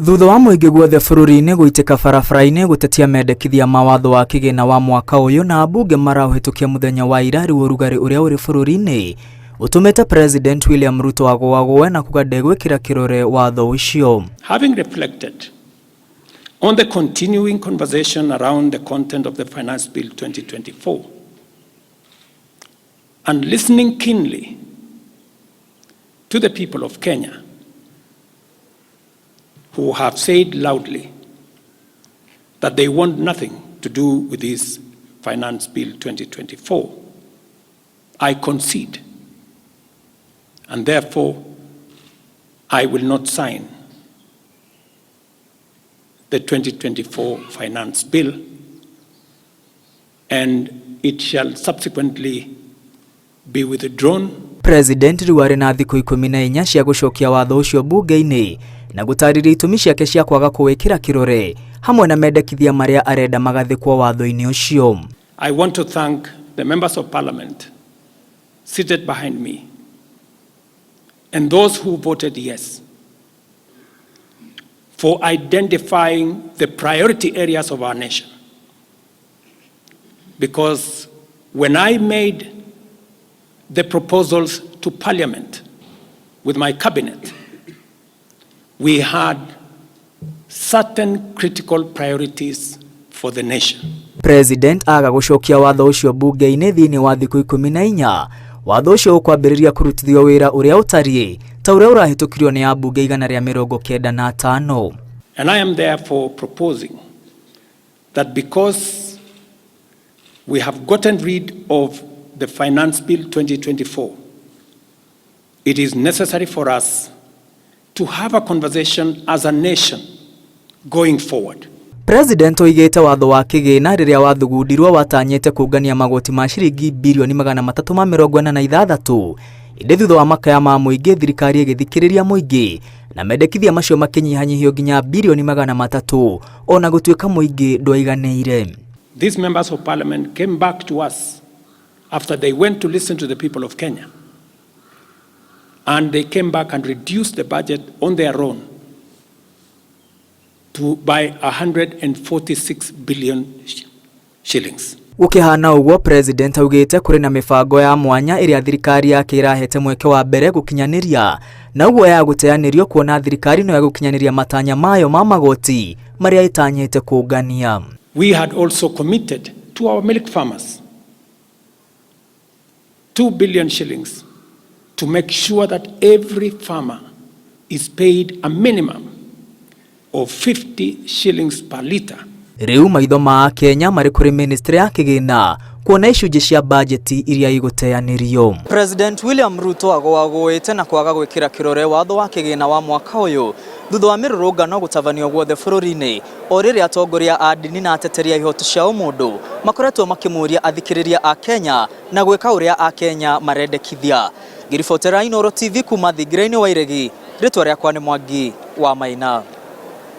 Thutha wa mũingĩ guothe bũrũri-inĩ gũitĩka barabara-inĩ gũtetia mendekithia ma watho wa kĩgĩna wa mwaka ũyũ na ambunge maraũhĩtũkia mũthenya wa ira, rĩu ũrugarĩ ũrĩa ũrĩ bũrũri-inĩ ũtũmĩte President William Ruto agũagũe na kuga ndegwĩkĩra kĩrore watho ũcio. Having reflected on the continuing conversation around the content of the Finance Bill 2024 and listening keenly to the people of Kenya who have said loudly that they want nothing to do with this Finance Bill 2024, I concede, and therefore I will not sign the 2024 Finance Bill, and it shall subsequently be withdrawn. President rĩu arĩ na thikũ 14 cia gũcokia watho ũcio bunge-inĩ na gũtarĩria itũmi ciake cia kwaga kũwĩkĩra kĩrore hamwe na mendekithia marĩa arenda magathĩkwo watho-inĩ ũcio. I want to thank the members of parliament seated behind me and those who voted yes for identifying the priority areas of our nation. Because when I made the proposals to parliament with my cabinet, we had certain critical priorities for the nation. President aga gũcokia watho ũcio bunge-inĩ thĩinĩ wa thikũ 14, watho ũcio ũkwambĩrĩria kũrutithio wĩra ũrĩa ũtariĩ ta ũrĩa ũrahĩtũkirio nĩ ambunge 195. And I am therefore proposing that because we have gotten rid of the Finance Bill 2024, it is necessary for us to have a conversation as a nation going forward. President oigĩte watho wa kĩgĩna rĩrĩa wathugundirwo watanyĩte kũngania magoti ma ciringi birioni 346, ĩndĩ thutha wa makaya ma mũingĩ thirikari ĩgĩthikĩrĩria mũingĩ na mendekithia macio makĩnyihanyihio nginya birioni 300, ona gũtuĩka mũingĩ ndwaiganĩire. These members of parliament came back to us after they went to listen to the people of Kenya. And they came back and reduced the budget on their own to by 146 billion shillings. Gũkĩhana ũguo, President augĩte kũrĩ na mĩbango ya mwanya ĩrĩa thirikari yake ĩrahete mweke wa mbere gũkinyanĩria, na ũguo ya gũteanĩrio kuona thirikari no ĩgũkinyanĩria matanya mayo ma magoti marĩa ĩtanyĩte kũngania. We had also committed to our milk farmers 2 billion shillings to make sure that every farmer is paid a minimum of 50 shillings per litre. Rĩu maitho ma Kenya marĩ kũrĩ ministry ya kĩgĩna kuona icunjĩ cia bajeti iria igũteanĩrio. President William Ruto agũagũĩte na kwaga gwĩkĩra kĩrore watho wa kĩgĩna wa mwaka ũyũ thutha wa mĩrũrũngano gũtabanio guothe bũrũri-inĩ, o rĩrĩa atongoria a ndini na ateteri a ihoto cia ũmũndũ makoretwo makĩmũria athikĩrĩria a Kenya na gwĩka ũrĩa a Kenya marendekithia. Ngĩribotera Inooro TV kuma thingira-inĩ wa Iregi, rĩtwa rĩakwa nĩ Mwangi wa Maina.